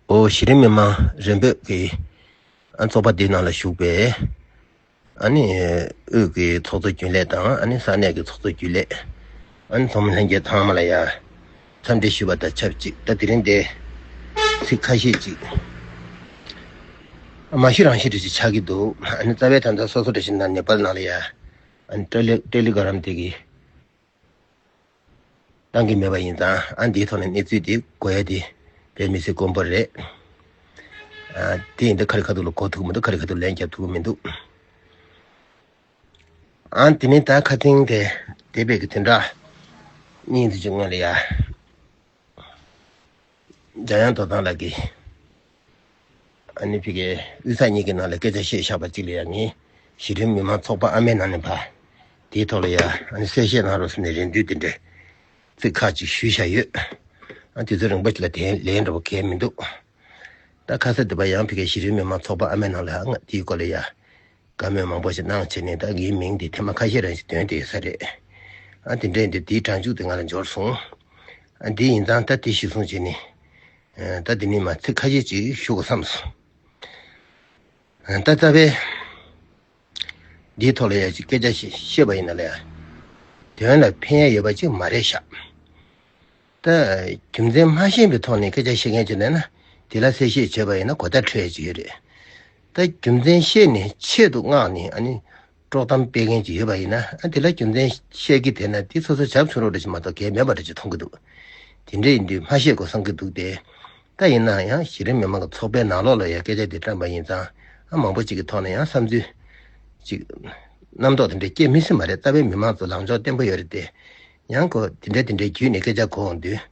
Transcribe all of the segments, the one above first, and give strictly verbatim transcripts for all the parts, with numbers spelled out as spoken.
ཨོ་གཞི་རིམ་མི་མང་རིམ་པས་ཀྱི་ཨ་ཚོགས་པ་འདིའི་ནང་ལ་ཞུགས་པའི་ཨ་ནི་དབུས་ཀྱི་ཚོགས་གཙོ་རྒྱུན་ལས་དང་ཨ་ནི་ས་གནས་ཀྱི་ཚོགས་གཙོ་རྒྱུན་ལས། ཨ་ནི་ཚོགས་མི་ལྷན་རྒྱས་ཚང་མ་ལ་ཡ་འཚམས་འདྲི་ཞུ་བ་དང་ཆབས་ཅིག་ད་དེ་རིང་འདི་ཚིག་ཁ་ཤས་ཅིག་མ་ཞུ་རང་ཞུ་འདྲ་ཅིག་ཆགས་ཀྱི་འདུག་ཨ་ནི་རྩ་བའི་ད་ལྟ་སོ་སོ་འདྲ་ཞིག་ན་ནེ་པཱལ་ནང་ལ་ཡ་ཨ་ནི་ཏེ་ལེ་ཏེ་ལེ་གྷ་རམ་དེ་གི་བཏང་གི་མེད་པ་ཡིན་ཙང་ཨ་འདིའི་ཐོག་ནས་གནས་ཚུལ་འདི་གོ་ཡ་དེ་དཔེ་མི་སྲིད་དཀོན་པོ་རེད། ཨ་དེ་ཡིན་དུས་ཁ་རི་ཁ་ཐུག་ལ་གོ་ཐུབ་ཀྱི་མི་འདུག་ཁ་རི་ཁ་ཐུག་ལན་རྒྱབ་ཐུབ་ཀྱི་མི་འདུག་ཨ་དེ་ནས་ད་ཁ་སང་དེ་འདས་པའི་གི་བདུན་ཕྲག་གཉིས་འདི་ཅིག་སྔོན་ལ་ཡ། འཇམ་དབྱངས་རྡོ་ཐང་ལགས་ཀྱིས་ཨ་ནི་ཕ་གིའི་དབུས་གཙང་གཉིས་ཀྱི་ནང་ལ་སྐད་ཆ་བཤད་བཞག་པ་གཅིག་ལ་ཡང་ངས་གཞི་རིམ་མི་མང་ཚོགས་པ་ཨ་མའི་ནང་ནས་ཕར་དེའི་ཐོག་ལ་ཡ་ཨ་ནི་གསལ་བཤད་གནང་རོགས་ཟེར་ནས་རེ་འདུན་དེ་འདྲའི་ཚིག་ཁག་ཅིག་ཞུས་བཞག་ཡོད། ཨ་དུས་ཚོད་རིང་པོ་ཅིག་ལ་དེ་ལན་འདྲ་པོ་གང་ཡང་མི་འདུག་ད་ཁ་ས་དེ་པ་ཡང་ཕ་གིའི་གཞི་རིམ་མི་མང་ཚོགས་པ་ཨ་མའི་ནང་ལ་ང་དེའི་སྐོར་ལ་ཡ་བཀའ་མོལ་མང་པོ་ཞིག་གནང་བྱས་ནས་ད་ངའི་མིང་དེ་ཐེངས་མ་ཁ་ཤས་རང་ཞིག་འདོན་བསྡད་ས་རེད། ཨ་དེ་འདྲ་ཡིན་དུས་དེའི་སྒྲ་འཇུག་དེ་ང་ལ་འབྱོར་སོང་། ཨ་འདི་ཡིན་ཙང་ད་དེ་གཞིར་བཟུང་བྱས་ནས་ཨ་ད་དེ་ནས་མ་ཚིག་ཁ་ཤས་ཅིག་ཞུ་དགོས་བསམ་སོང་། ཨ་ད་རྩ་བའི་འདིའི་ཐོག་ལ་ཡ་ཅིག་སྐད་ཆ་བཤད་བཤད་པ་ཡིན་ན་ལ་ཡ་དོན་ལ་ཕན་ཡ་ཡོད་པ་ཅིག་མ་རེད་ཤག་ད་རྒྱུ་མཚན་མ་ཤེས་པའི་ཐོག་ནས་སྐད་ཆ་བཤད་མཁན་ཅིག་ལ་ན་དེ་ལ་གསལ་བཤད་བྱས་པ་ཡིན་ན་གོ་བརྡ་འཕྲོད་ཡ་ཅིག་ཡོད་རེད། ད་རྒྱུ་མཚན་ཤེས་ནས་ཆེད་དུ་མངགས་ནས་ཨ་ནི་དཀྲོག་གཏམ་སྤེལ་མཁན་ཅིག་ཡོད་པ་ཡིན་ན་ཨ་དེ་ལ་རྒྱུ་མཚན་བཤད་ཀྱི་དེ་ན་དེ་སོ་སོ་བྱབ་ཚུགས་རོགས་འདྲ་ཅིག་མ་གཏོགས་གལ་མེད་པ་འདྲ་ཅིག་མཐོང་གི་འདུག་དེ་འདྲ་ཡིན་དུས་མ་བཤད་དགོས་བསམ་གྱི་འདུག་སྟེ། ད་ཡིན་ན་ཡང་གཞི་རིམ་མི་མང་གི་ཚོགས་པའི་ནང་ལོགས་ལ་ཡང་སྐད་ཆ་དེ་བཀྲམ་པ་ཡིན་ཙང་ཨ་མང་པོ་ཅིག་གི་ཐོག་ནས་ཡང་བསམ་ཚུལ་ཅིག་རྣམ་རྟོག་དེ་འདྲ་སྐྱེ་མི་སྲིད་མ་རེད། རྩ་བའི་མི་མང་ཚོ་ལངས་ཕྱོགས་བརྟན་པོ་ཡོད་རེད་དེ། ཡང་ཁོ་དེ་འདྲ་དེ་འདྲའི་བརྒྱུད་ནས་སྐད་ཆ་གོ་འོང་དུས།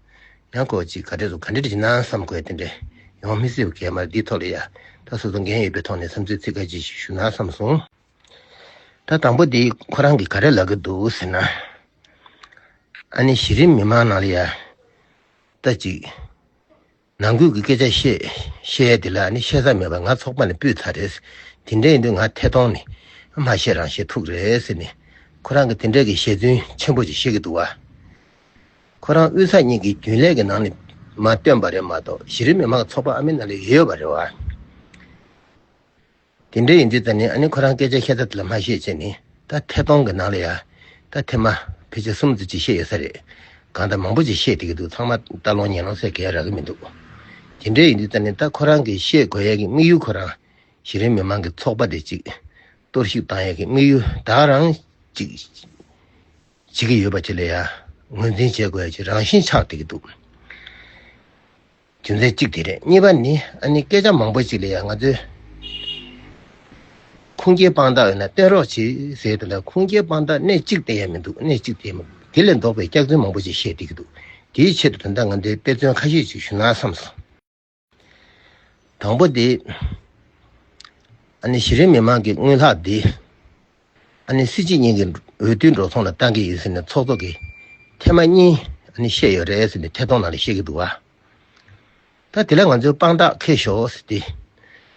ཡང་ཁོ་ཅིག་ག་འདྲས་སོ་ག་འདྲས་ཅིག་གནང་བསམ་དགོས་དེ་འདྲས་ཡོང་མི་སྲིད་པ་གལ་མ་རེད། འདིའི་ཐོག་ལ་ཡ་ད་སོ་སོ་འགན་ཡོད་པའི་ཐོག་ནས་བསམ་ཚུལ་ཚིག་ཁ་ཅིག་ཞུ་ན་བསམ་སོང་། ད་དང་པོ་འདི་ཁོ་རང་གིས་ག་རེ་ལབ་ཀྱི་འདུག་ཟེར་ན། ཨ་ནི་གཞི་རིམ་མི་མང་ནང་ལ་ཡ་ད་ཅིག་ནང་ཁུལ་གྱི་སྐད་ཆ་བཤད་བཤད་དེ་ལ་ཨ་ནི་བཤད་ས་མེད་པ་ང་ཚོགས་པ་ནས་སྤུས་ཚར་རེད། དེ་འདྲ་ཡིན་དུས་ང་ཐད་གཏོང་ནས་མ་བཤད་རང་བཤད་ཐུག་རེད་ཟེར་ནས་ཁོ་རང་གིས་དེ་འདྲ་གི་ཞལ་རྫུན་ཆེན་པོ་ཅིག་བཤད་ཀྱི་འདུག་བ། ཁོ་རང་དབུས་གཙང་གཉིས་ཀྱི་རྒྱུན་ལས་ཀྱི་ནང་ནས་མར་བཏོན་པ་རེད་མ་གཏོགས་གཞི་རིམ་མི་མང་ཚོགས་པ་ཨ་མའི་ནང་ལ་ཡོད་པ་རེད་བ། དེ་འདྲ་ཡིན་དུས་ད་ནི་ཨ་ནི་ཁོ་རང་སྐད་ཆ་བཤད་ཚད་དེ་ལ་མ་བཤད་བྱས་ནས་ད་ཐད་གཏོང་གི་ནང་ལ་ཡ་ད་ཐེངས་མ་ཕལ་ཆེར་གསུམ་ཙམ་ཅིག་བཤད་ཡོད་ས་རེད། གང་ལྟར་མང་པོ་ཅིག་བཤད་བསྡད་ཀྱི་འདུག་ཚང་མ་ལྟ་ལོང་ཉན་ལོང་ཟེར་གང་ཡང་རག་གི་མི་འདུག་དེ་འདྲ་ཡིན་དུས་ད་ནི་ད་ཁོ་རང་གིས་བཤད་དགོས་ཡ་གི་དམིགས་ཡུལ་ཁོ་རང་གཞི་རིམ་མི་མང་གི་ཚོགས་པ་དེ་ཅིག་གཏོར་བཤིག་བཏང་ཡ་གི་དམིགས་ཡུལ་ད་རང་ཅིག་བྱེད་ཀྱི་ཡོད་པ་ཅིག་ལ་ཡ་ངོས་འཛིན་བྱེད་དགོས་ཡ་ཅིག་རང་བཞིན་ཆགས་བསྡད་ཀྱི་འདུག་རྒྱུ་མཚན་གཅིག་དེ་རེད། གཉིས་པ་ནི་ཨ་ནི་སྐད་ཆ་མང་པོ་ཅིག་ལ་ཡ་ང་ཚོས་ཁུངས་སྐྱེལ་དཔང་རྟགས་ཡོད་ན་སྟོན་རོགས་བྱེད་ཟེར་དེ་ལ་ཁུངས་སྐྱེལ་དཔང་རྟགས་སྣེ་གཅིག་བསྟན་ཡ་མི་འདུག་སྣེ་གཅིག་བསྟན་མི་འདུག་དེ་ལས་ལྡོག་པའི་སྐྱག་རྫུན་མང་པོ་ཅིག་བཤད་བསྡད་ཀྱི་འདུག་དེའི་ཆེད་དུ་ད་ལྟ་ང་ཚོས་དཔེ་མཚོན་ཁ་ཤས་ཅིག་ཞུ་ན་བསམ་སོང་། དང་པོ་དེ། ཨ་ནི་གཞི་རིམ་མི་མང་གི་དངུལ་ལྷག་འདི། ཨ་ནི་སྲིད་སྤྱི་གཉིས་ཀྱི་འོས་བསྡུའི་འགྲོ་སོང་ལ་བཏང་གི་ཡིན་ཟེར་ནས་ཚོགས་གཙོ་གིས་ཐེངས་མ་གཉིས་ཨ་ནི་བཤད་ཡོད་རེད་ཟེར་ནས་ཐད་གཏོང་ནང་ལ་བཤད་ཀྱི་འདུག་བ། ད་དེ་ལ་ང་ཚོས་དཔང་རྟགས་འཁྱེར་ཤོག་ཟེར་ཏེ།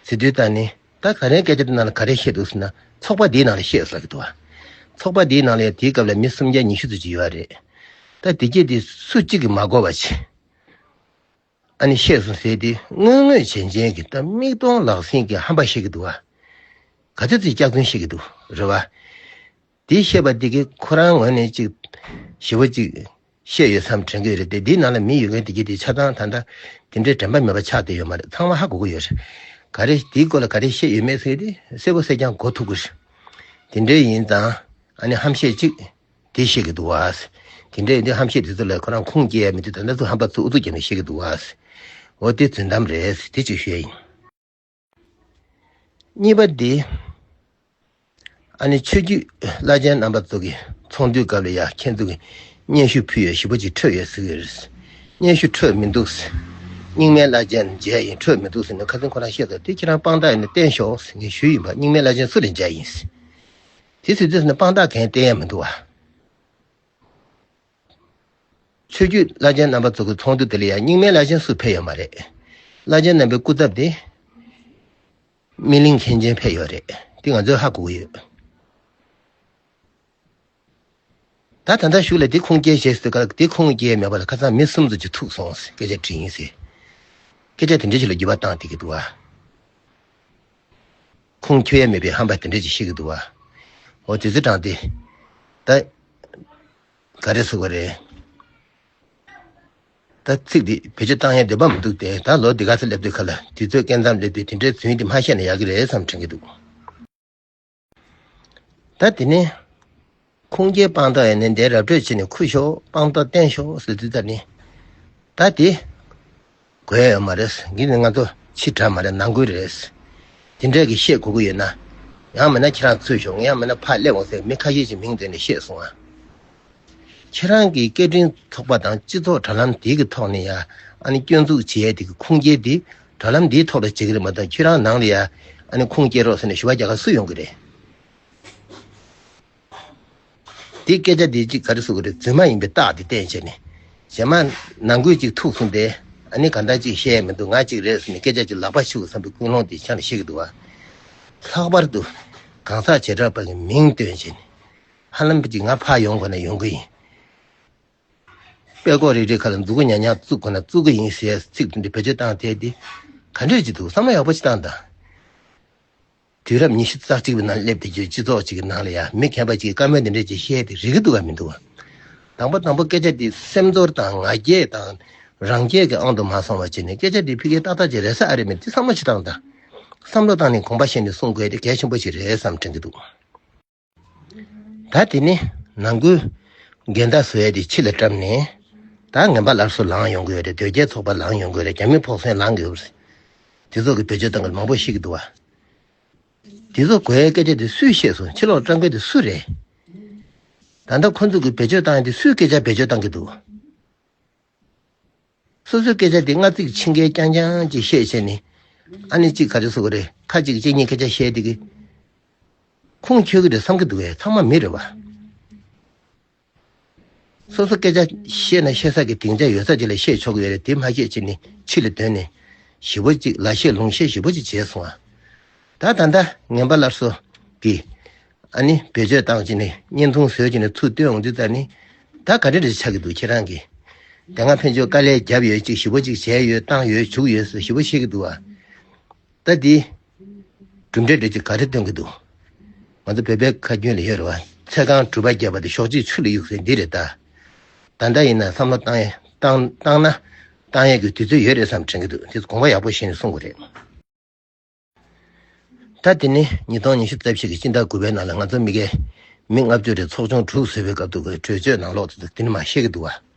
ཟེར་དུས་ད་ནི་ད་ག་རེ་སྐད་ཆ་དེ་ནང་ལ་ག་རེ་བཤད་འདུག་ཟེར་ན་ཚོགས་པ་འདིའི་ནང་ལ་བཤད་ཟེར་གྱི་འདུག་བ། ཚོགས་པ་འདིའི་ནང་ལ་ཡང་དེའི་སྐབས་ལ་མི་སུམ་བརྒྱ་ཉི་ཤུ་ཙམ་ཅིག་ཡོད་རེད། ད་དེ་གྱད་དེ་སུ་གཅིག་གིས་མ་གོ་བ་བྱས། ཨ་ནི་བཤད་སོང་ཟེར་ཏེ་དངོས་དངོས་བྱས་རྗེས་ཀྱི་ད་མིག་མཐོང་ལག་ཟིན་གྱི་ཧམ་པ་བཤད་ཀྱི་འདུག་བ། ག་ཚོད་ཙམ་སྐྱག་རྫུན་བཤད་ཀྱི་འདུག་རེད་བ། དེ་བཤད་པ་དེ་གིས་ཁོ་རང་ངོས་ནས་ཅིག་ཞེ་པོ་ཅིག་བཤད་ཡོད་བསམ་དྲན་གྱི་རེད་དེ་འདིའི་ནང་ལ་མི་ཡོད་མཁན་དེ་གྱད་དེ་ཆ་ཚང་ད་ལྟ་དེ་འདྲའི་དྲན་པ་མེད་པ་ཆགས་བསྡད་ཡོད་མ་རེད། ཚང་མ་ཧ་གོ་གི་ཡོད་རེད། ག་རེ་དེའི་སྐོར་ལ་ག་རེ་བཤད་ཡོད་མེད་ཟེར་དེ་གསལ་པོ་གསལ་རྐྱང་གོ་ཐུབ་ཀྱི་རེད། དེ་འདྲའི་ཡིན་ཙང་ཨ་ནི་ཧམ་བཤད་ཅིག་དེ་བཤད་ཀྱི་འདུག་བ། དེ་འདྲའི་འདི་ཧམ་བཤད་དེ་ཚོ་ལ་ཁོ་རང་ཁུངས་སྐྱེལ་ཡ་མི་འདུག་ད་ལྟ་ཚོ་ཧམ་པ་ཚོ་ཨུ་ཚུགས་རྒྱབ་ནས་བཤད་ཀྱི་འདུག་བ། འོ་དེ་རྫུན་གཏམ་རེད། དེ་གཅིག་ཞུ་ཡ་ཡིན། གཉིས་པ་འདི། ཨ་ནི་ཆོས་བརྒྱུད་བླ་ཆེན་རྣམ་པ་ཚོ་གི་ཚོགས་འདུའི་སྐབས་ལ་ཡ་ཁྱེད་ཚོ་གི་སྙན་ཞུ་ཕུལ་ཡ་ཞེ་པོ་ཅིག་འཕྲོད་ཡོད་ཟེར་གྱི་རེད། སྙན་ཞུ་འཕྲོད་མི་འདུག་རྙིང་མའི་བླ་ཆེན་མཇལ་ཡིན་འཕྲོད་མི་འདུག་ཟེར་ནས་ཁ་སང་ཁོ་རང་བཤད་ཚར་དེ་ཁྱེད་རང་དཔང་རྟགས་ཡིན་ན་བསྟན་ཤོག་ཟེར་ངས་ཞུས་ཡིན་པ། རྙིང་མའི་བླ་ཆེན་སུ་ལ་མཇལ་ཡིན་ཟེར། དེ་ཟེར་དུས་ཟེར་ན་དཔང་རྟགས་གང་བསྟན་ཡ་མི་འདུག་བ། ཆོས་བརྒྱུད་བླ་ཆེན་རྣམ་པ་ཚོ་གི་ཚོགས་འདུ་དེ་ལ་ཡང་རྙིང་མའི་བླ་ཆེན་སུ་ཕེབས་ཡོད་མ་རེད། བླ་ཆེན་རྣམ་པའི་སྐུ་ཚབ་དེ་སྨིན་གླིང་མཁན་ཆེན་ཕེབས་ཡོད་རེད། དེ་ང་ཚོས་ཧ་གོ་གི་ཡོད། ད་ད་ལྟ་གཞུག་ལ་དེ་ཁུངས་སྐྱེལ་བྱས་ཟེར་ག་དེ་ཁུངས་སྐྱེལ་མེད་པ་ལ་ཁ་སང་མི་གསུམ་ཙམ་ཅིག་ཐུག་སོང་ཟེར་སྐད་ཆ་དྲིས་ཡིན་ཟེར། སྐད་ཆ་དེ་འདྲ་ཞིག་ལ་འགྱུར་བ་བཏང་བསྡད་ཀྱི་འདུག་བ། ཁུངས་འཁྱོལ་ཡ་མེད་པའི་ཧམ་པ་དེ་འདྲ་ཞིག་བཤད་ཀྱི་འདུག་བ། འོ་དེ་ཚོ་དྲངས་ཏེ། ད། ག་རེ་ཟེར་དགོས་རེད། ད་ཚིག་འདི་བེད་སྤྱོད་བཏང་ཡ་འདོད་པ་མི་འདུག་སྟེ། ད་ལོ་འདི་ག་ཚོད་སླེབས་དུས་ཁ་ལ་དུས་ཚོད་སྐས་མཚམས་སླེབས་དུས་དེ་འདྲའི་རྫུན་འདི་མ་བཤད་ན་ཡག་གི་རེད་བསམ་དྲན་གྱི་འདུག་ད་དེ་ནས་ཁུངས་སྐྱེལ་དཔང་རྟགས་ཡིན་ནའི་འདི་ར་སྤྲོད་བྱས་ནས་ཁུར་ཤོག་དཔང་རྟགས་བསྟན་ཤོག་ཟེར་དུས་ད་ནི། ད་དེ་དགོས་ཡོད་མ་རེད། འདི་ནི་ང་ཚོ་ཕྱི་དྲག་མ་རེད། ནང་ཁུལ་རེད། དེ་འདྲས་ཀྱི་བཤད་དགོས་ཀྱི་ཡོད་ན། ཡང་མིན་ན་ཁྱེད་རང་ཚུར་ཤོག་ཡང་མིན་ན་ཕར་སླེབས་འོང་ཟེར་མི་ཁ་ཤས་ཤིག་མིང་བཏོན་ནས་བཤད་སོང་ང་། ཁྱེད་རང་གི་སྐད་འཕྲིན་ཚོགས་པ་དང་སྤྱི་ཚོགས་དྲ་ལམ་དེ་གི་ཐོག་ནས་ཡ། ཨ་ནི་སྐྱོན་འཛུགས་བྱེད་ཡས་དེ་གི་ཁུངས་སྐྱེལ་དེ་དྲ་ལམ་དེའི་ཐོག་ལ་བྱེད་ཀྱི་རེད་མ་གཏོགས། ཁྱེད་རང་ནང་ལ་ཡ་ཨ་ནི་ཁུངས་སྐྱེལ་རོགས་ཟེར་ནས་ཞུ་བ་རྒྱག་ག་སུ་ཡོང་གི་རེད། དེ་སྐད་ཆ་དེ་གཅིག་ག་རེ་ཟེར་དགོས་རེད། རྫུན་མ་ཡིན་པའི་རྟགས་དེ་བསྟན་བྱས་ནས། གཞན་མ་ནང་ཁུལ་གཅིག་ཐུག་སོང་སྟེ། ཨ་ནི་གང་ལྟར་གཅིག་བཤད་ཡས་མི་འདུག་ང་གཅིག་རེད་ཟེར་ནས་སྐད་ཆ་གཅིག་ལག་པ་ཤུགས་བསམ་པའི་ཀུན་སློང་དེ་ཆ་ནས་བཤད་ཀྱི་འདུག་བ། ལྷག་པར་དུ་གང་ཟག་བྱེ་བྲག་པ་གི་མིང་བཏོན་བྱས་ནས། ཧ་ལམ་པ་ཅིག་ང་ཕར་ཡོང་དགོས་ན་ཡོང་གི་ཡིན། པད་ཀོག་རེ་རེ་ཁ་ལ་མཛུ་གུ་ཉག་ཉག་བཙུགས་དགོས་ན་བཙུགས་གི་ཡིན་ཟེར་ཚིག་དེ་འདྲ་བེད་སྤྱོད་བཏང་དེ་དེ་ག་འདྲས་ཅིག་འདུག་བསམ་བློ་ཡག་པོ་ཅིག་བཏང་དང་། དུས་རབས་ཉི་ཤུ་རྩ་གཅིག་པའི་ནང་སླེབས་བསྡད་རྒྱུའི་སྤྱི་ཚོགས་ཅིག་གི་ནང་ལ་ཡ། མི་མཁས་པ་ཅིག་གིས་བཀའ་མོལ་འདི་འདྲས་ཅིག་བཤད་དེ་རིག་གི་འདུག་ག་མི་འདུག་ག་དང་པོ་དང་པོ་སྐད་ཆ་འདི་སེམས་ཚོར་དང་ང་རྒྱལ་དང་རང་རྒྱལ་གྱི་དབང་དུ་མ་སོང་བ་བྱས་ནས་སྐད་ཆ་འདི་ཕ་གིར་ཏག་ཏག་ཅིག་རེད་ས་ཨ་རེད་མེད་དེ་བསམ་བློ་ཅིག་བཏང་དང་། བསམ་བློ་བཏང་ནས་དགོངས་པ་བཞེས་ནས་གསུང་དགོས་དེ་གལ་ཆེན་པོ་ཞིག་རེད་བསམ་དྲན་གྱི་འདུག་ད་དེ་ནི་ནང་ཁུལ་འགལ་ཟླ་བཟོ་ཡས་དེ་ཕྱི་ལ་བཀྲམ་ནས། ད་ངན་པ་སླར་གསོ་ལངས་ཡོང་གི་ཡོད་རེད། དོལ་རྒྱལ་ཚོགས་པ་ལངས་ཡོང་གི་ཡོད་རེད། རྒྱ་མི་ཕོག་སོན་ལངས་གི་ཡོད་རེད། དེ་ཚོ་གི་བེད་སྤྱོད་བཏང་གི་མང་པོ་ཤེས་ཀྱི་འདུག་བ། དེ་ཚོ་དགོས་ཡས་སྐད་ཆ་དེ་སུས་བཤད་སོང་། ཕྱི་ལོགས་བཀྲམ་མཁན་དེ་སུ་རེད། ད་ལྟ་ཁོ་ཚོ་གི་བེད་སྤྱོད་བཏང་ཡས་དེ་སུའི་སྐད་ཆ་བེད་སྤྱོད་བཏང་གི་འདུག་སོ་སོའི་སྐད་ཆ་དེ་སྔ་ཚིག་ཕྱི་འགལ་རྐྱང་རྐྱང་ཅིག་བཤད་བྱས་ནས། ཨ་ནི་གཅིག་ག་རེ་ཟེར་དགོས་རེད། ཁ་ཅིག་གཅིག་གཉིས་སྐད་ཆ་བཤད་དེ་གི་ཁུངས་འཁྱོལ་གི་རེད་བསམ་གི་འདུག་གས། ཚང་མ་མི་རེད་བ། སོ་སོ་སྐད་ཆ་བཤད་ན་བཤད་ས་གི་སྡིངས་ཆ་ཡོད་ས་ཅིག་ལ་བཤད་ཆོག་གི་ཡོད་རེད། དེ་མ་བཤད་བྱས་ནས་ཕྱི་ལ་དོན་ནས་ཞེ་པོ་ཅིག་ལ་བཤད་ལུང་བཤད་ཞེ་པོ་ཅིག་བྱས་སོང་ང་། ད་ད་ལྟ་ངན་པ་སླར་གསོ་གི་ཨ་ནི་བེད་སྤྱོད་བཏང་བྱས་ནས་བརྙན་ཐུང་བཟོས་བྱས་ནས་ཚུར་བཏོན་འོང་དུས་ད་ནི། ད་ག་འདྲ་རེ་ཆགས་ཀྱི་འདུག་ཁྱེད་རང་གིས། དེ་སྔ་ཕན་ཆོད་དཀའ་ལས་བརྒྱབ་ཡོད་ཅིག་ཞེ་པོ་ཅིག་བྱས་ཡོད་བཏང་ཡོད་བྱུག་ཡོད་ཟེར་ཞེ་པོ་བཤད་ཀྱི་འདུག་བ། ད་འདི་གྲུབ་འབྲས་འདྲ་ཅིག་ག་རེ་སྟོན་གྱི་འདུག་ང་ཚོ་བོད་པའི་ཁ་རྒྱུན་ལ་ཡོད་རེད་བ། ཚེ་གང་གྲུབ་པ་བརྒྱབ་པ་དེ་ཞོགས་ཇིག་ཆུ་ལ་གཡུག་ཟེར་འདི་རེད་ད། ད་ལྟ་ཡིན་ན་བསམ་བློ་བཏང་ཡས་བཏང་བཏང་ན་བཏང་ཡས་ཀྱི་དུས་ཚོད་ཡོད་རེད་བསམ་དྲན་གྱི་འདུག་དེ་དགོངས་པ་ཡག་པོ་བཞེས་ནས་གསུང་དགོས་རེད། ད་དེ་ནི་ཉིས་སྟོང་ཉི་ཤུ་རྩ་བཞི་གི་སྤྱི་ཟླ་དགུ་པའི་ནང་ལ་ང་ཚོ་མི་སྒེར་མི་ལྔ་བཅུ་རེ་ཚོགས་ཆུང་དྲུག་བཟོས་པའི་སྐབས་དུ་གི་གྲོས་ཆོད་ནང་ལོགས་དེ་དེ་ནི་མ་བཤད་ཀྱི་འདུག་བ།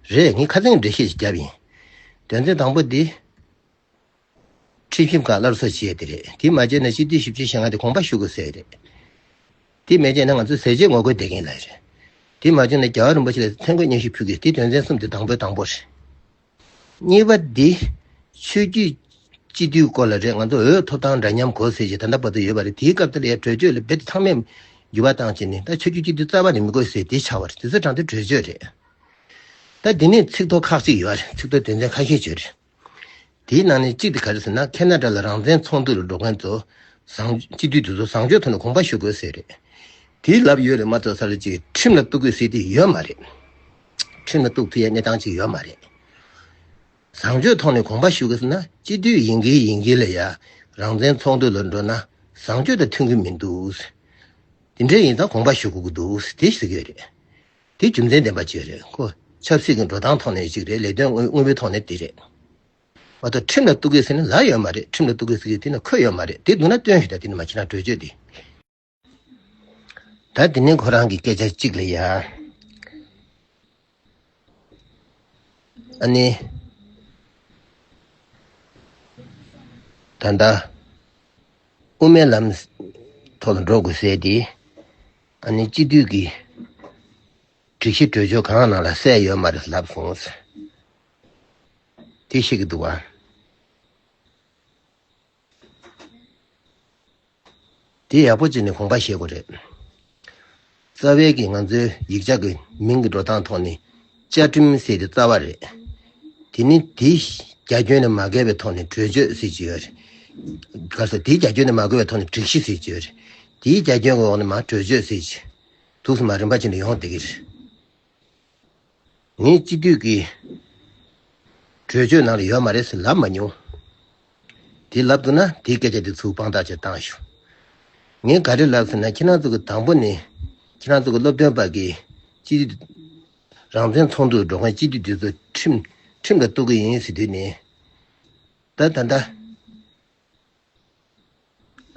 རེད། ངས་ཁ་སང་འགྲེལ་བཤད་ཅིག་བརྒྱབ་ཡིན། དོན་ཚན་དང་པོ་འདི། ཁྲིམས་ཞིབ་ཁག་སླར་གསོ་བྱས་དེ་རེད། དེ་མ་བྱས་ན་སྤྱི་འཐུས་བཞི་བཅུ་ཞེ་ལྔ་དེ་དགོངས་པ་ཞུ་དགོས་ཟེར་རེད། དེ་མ་བྱས་ན་ང་ཚོ་ཟས་བཅད་ངོ་རྒོལ་བསྡད་མཁན་ལ་རེད། དེ་མ་བྱས་ན་རྒྱལ་བ་རིན་པོ་ཆེ་ལ་མཚན་བཀོད་སྙན་ཞུ་ཕུལ་དགོས། དེ་དོན་ཚན་གསུམ་དེ་དང་པོའི་དང་པོ་རེད། གཉིས་པ་འདི། ཆོས་བརྒྱུད་སྤྱི་འཐུས་སྐོར་ལ་རེད། ང་ཚོ་འོས་ཐོབ་ཐང་འདྲ་མཉམ་དགོས་ཟེར་གྱི་ད་ལྟ་བར་དུ་ཡོད་པ་རེད། དེའི་སྐབས་དེ་ལ་ཡང་གྲོས་ཆོད་ལ་རྦད་དེ་ཚང་མས་འགྱུར་བ་བཏང་བྱས་ནས་ད་ཆོས་བརྒྱུད་སྤྱི་འཐུས་རྩ་བ་ནས་མི་དགོས་ཟེར་དེ་ཆགས་པ་རེད། དེ་ཚོ་དྲང་དེ་གྲོས་ཆོད་རེད། ད་འདི་ནས་ཚིག་ཐོ་ཁག་ཅིག་ཡོད་རེད། ཚིག་ཐོ་དོན་ཚན་ཁ་ཤས་ཅིག་ཡོད་རེད། དེའི་ནང་ནས་གཅིག་དེ་ག་རེ་ཟེར་ན། ཁེ་ན་ཌ་ལ་རང་བཙན་ཚོགས་འདུ་ལ་འགྲོ་མཁན་ཚོ་བཟང་སྤྱི་འཐུས་དེ་ཚོ་བཟང་སྤྱོད་ཐོག་ནས་དགོངས་པ་ཞུ་དགོས་ཟེར་རེད། དེའི་ལབ་ཡོད་རེད་མ་གཏོགས་ས་རེ་ཅིག་ཁྲིམས་ལ་གཏུག་དགོས་ཟེར་དེ་ཡོད་མ་རེད། ཁྲིམས་ལ་གཏུག་ཐུབ་ཡའི་གནས་སྟངས་ཅིག་ཡོད་མ་རེད། བཟང་སྤྱོད་ཐོག་ནས་དགོངས་པ་ཞུ་དགོས་ཟེར་ན། སྤྱི་འཐུས་ཡིན་གྱི་ཡིན་གྱི་ལ་ཡ་རང་བཙན་ཚོགས་འདུ་ལ་འགྲོ་ན་བཟང་སྤྱོད་དང་མཐུན་གྱི་མི་འདུག་དེ་འདྲ་ཡིན་ཙང་དགོངས་པ་ཞུ་དགོས་ཀྱི་འདུག་དེ་ཟེར་གྱི་ཡོད་རེད། དེ་རྒྱུ་མཚན་ལྡན་པ་ཅིག་རེད། ཁོ་ཆབ་སྲིད་ཀྱི་འགྲོ་སྟངས་ཐོག་ནས་ཅིག་རེད། ལས་དོན་དངོས་དངོས་པོའི་ཐོག་ནས་དེ་རེད། མ་གཏོགས་ཁྲིམས་ལ་གཏུག་གི་ཟེར་ན་ལབ་ཡོད་མ་རེད། ཁྲིམས་ལ་གཏུག་གི་ཟེར་གི་དེ་ན་འཁོད་ཡོད་མ་རེད། དེ་འདུག་ན་སྟོན་ཞུ། ད་དེ་ནི་མ་ཁྱེད་རང་གྲོས་ཆོད་དེ། ད་དེ་ནི་ཁོ་རང་གི་སྐད་ཆ་གཅིག་ལ་ཡ། ཨ་ནི། ད་ལྟ་དབུ་མའི་ལམ་ཐོག་ལ་འགྲོ་དགོས་ཟེར་དེ། ཨ་ནི་སྤྱི་འཐུས་ཀྱི་སྒྲིག་གཞི་གྲོས་ཆོད་གང་ནང་ལ་གསལ་ཡོད་མ་རེད་ལབ་སོང་། དེ་ཤེས་ཀྱི་འདུག་བ། དེ་ཡག་པོ་བྱས་ནས་དགོངས་པ་བཞེས་དགོས་རེད། རྩ་བའི་གི་ང་ཚོའི་ཡིག་ཆ་གི་མིང་གི་འགྲོ་སྟངས་ཐོག་ནས་བཅའ་ཁྲིམས་ཟེར་དེ་རྩ་བ་རེད། དེ་ནི་དེའི་རྒྱ་ཁྱོན་ནས་མ་འགལ་བའི་ཐོག་ནས་གྲོས་ཆོད་ཟེར་གྱི་ཡོད་རེད། ག་ས་དེའི་རྒྱ་ཁྱོན་ནས་མ་འགལ་བའི་ཐོག་ནས་སྒྲིག་གཞི་ཟེར་གྱི་ཡོད་རེད། དེའི་རྒྱ་ཁྱོན་གྱི་འོག་ནས་མར་གྲོས་ཆོད་ཟེར་གྱི། འདུག་སེ་མར་རིམ་པ་བྱས་ནས་ཡོང་བསྡད་ཀྱི་རེད། ངས་སྤྱི་འཐུས་ཀྱི་ གྲོས་ཆོད་ནང་ལ་ཡོད་མ་རེད་ཟེར་ལབ་མ་མྱོང་། དེ་ལབ་འདུག་ན་དེའི་སྐད་ཆ་དེ་ཚུར་དཔང་རྟགས་ཅིག་བཏང་ཞུ། ངས་ག་རེ་ལབ་ཟེར་ན། ཁྱེད་རང་ཚོ་གི་དང་པོ་ནས་ཁྱེད་རང་ཚོ་གི་སློབ་སྟོན་པ་གིས་སྤྱི་འཐུས་རང་བཙན་ཚོགས་འདུར་འགྲོ་མཁན་སྤྱི་འཐུས་དེ་ཚོ་ཁྲིམས་ཁྲིམས་ལ་གཏུག་གི་ཡིན་ཟེར་དུས་ནས། ད་ད་ལྟ།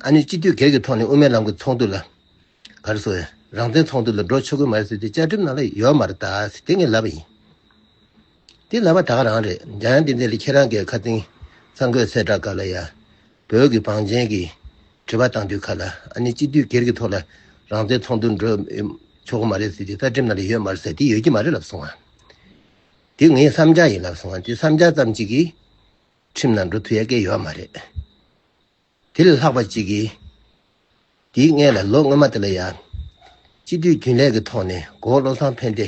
ཨ་ནི་སྤྱི་འཐུས་སྒེར་གྱི་ཐོག་ནས་དབུ་མའི་ལམ་གྱི་ཚོགས་འདུ་ལ། ག་རེ་ཟེར། རང་བཙན་ཚོགས་འདུ་ལ་འགྲོ་ཆོག་གི་མ་རེད་ཟེར་དུས་བཅའ་ཁྲིམས་ནང་ལ་ཡོད་མ་རེད་ད་ཟེར་དེ་ངས་ལབ་པ་ཡིན། དེ་ལབ་པ་ད་ག་རང་རེད། འཇམ་དབྱངས་བསྟན་འཛིན་ལགས་ཁྱེད་རང་གིས་ཁ་སང་གསར་འགོད་གསལ་བསྒྲགས་སྐབས་ལ་ཡ། བོད་ཀྱི་བང་ཆེན་གྱིས་དྲི་བ་བཏང་དུས་ཁ་ལ། ཨ་ནི་སྤྱི་འཐུས་སྒེར་གྱི་ཐོག་ལ་རང་བཙན་ཚོགས་འདུ་འགྲོ་ཆོག་གི་མ་རེད་ཟེར་དུས་བཅའ་ཁྲིམས་ནང་ལ་ཡོད་མ་རེད་ཟེར་དེ་ཡོད་ཀྱི་མ་རེད་ལབ་སོང་ང་། དེ་ངའི་བསམ་འཆར་ཡིན་ལབ་སོང་ང་། དེ་བསམ་འཆར་ཙམ་གཅིག་གིས་ཁྲིམས་ནང་འགྲོ་ཐུབ་ཡ་གི་ཡོད་མ་རེད། དེ་ལས་ལྷག་པ་གཅིག་གིས། དེའི་སྔོན་ལ་ལོ་སྔོན་མ་དེ་ལ་ཡང་། སྤྱི་འཐུས་རྒྱུན་ལས་ཀྱི་ཐོག་ནས་གོ་བོ་བློ་བཟང་ཕན་བདེ་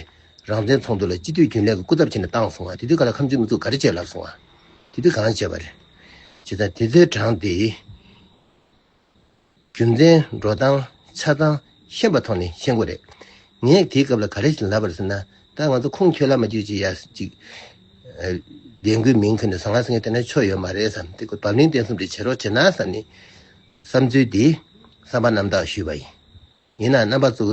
རང་བཙན་ཚོགས་འདུ་ལ་སྤྱི་འཐུས་རྒྱུན་ལས་ཀྱི་སྐུ་ཚབ་བྱས་ནས་བཏང་སོང་བ། དེ་དུས་སྐབས་ལ་ཁམས་ཆུས་མི་ཚོགས་ག་རེ་བྱས་ལབ་སོང་བ། དེ་དུས་གང་བྱས་པ་རེད། བྱས་ཙང་དེ་ཚོའི་གྲངས་དེ། རྒྱུ་མཚན་འགྲོ་སྟངས་ཆ་ཚང་ཤེས་པ་ཐོག་ནས་ཤེས་དགོས་རེད། ངས་དེའི་སྐབས་ལ་ག་རེ་ཞིག་ལབ་པ་རེད་ཟེར་ན། ད་ང་ཚོ་ཁུངས་འཁྱོལ་ལ་མ་འཇུག་ཅིག་ཡ་ཅིག་ཨ། ལས་འགུལ་མིང་ཁྱོན་ནས་ཟང་ངེ་ཟིང་ངེ་བསྡད་ན་ཆོ་ཡོད་མ་རེད་བསམ། དེ་ཁོ་བབ་བརླིང་བརྟན་གསུམ་རེ་བྱེད་རོགས་བྱེད་ན་བསམ་ནས་བསམ་ཚུལ་དེ་བསམ་པ་རྣམ་དག་ཞུས་པ་ཡིན། ཡིན་ནའང་རྣམ་པ་ཚོ་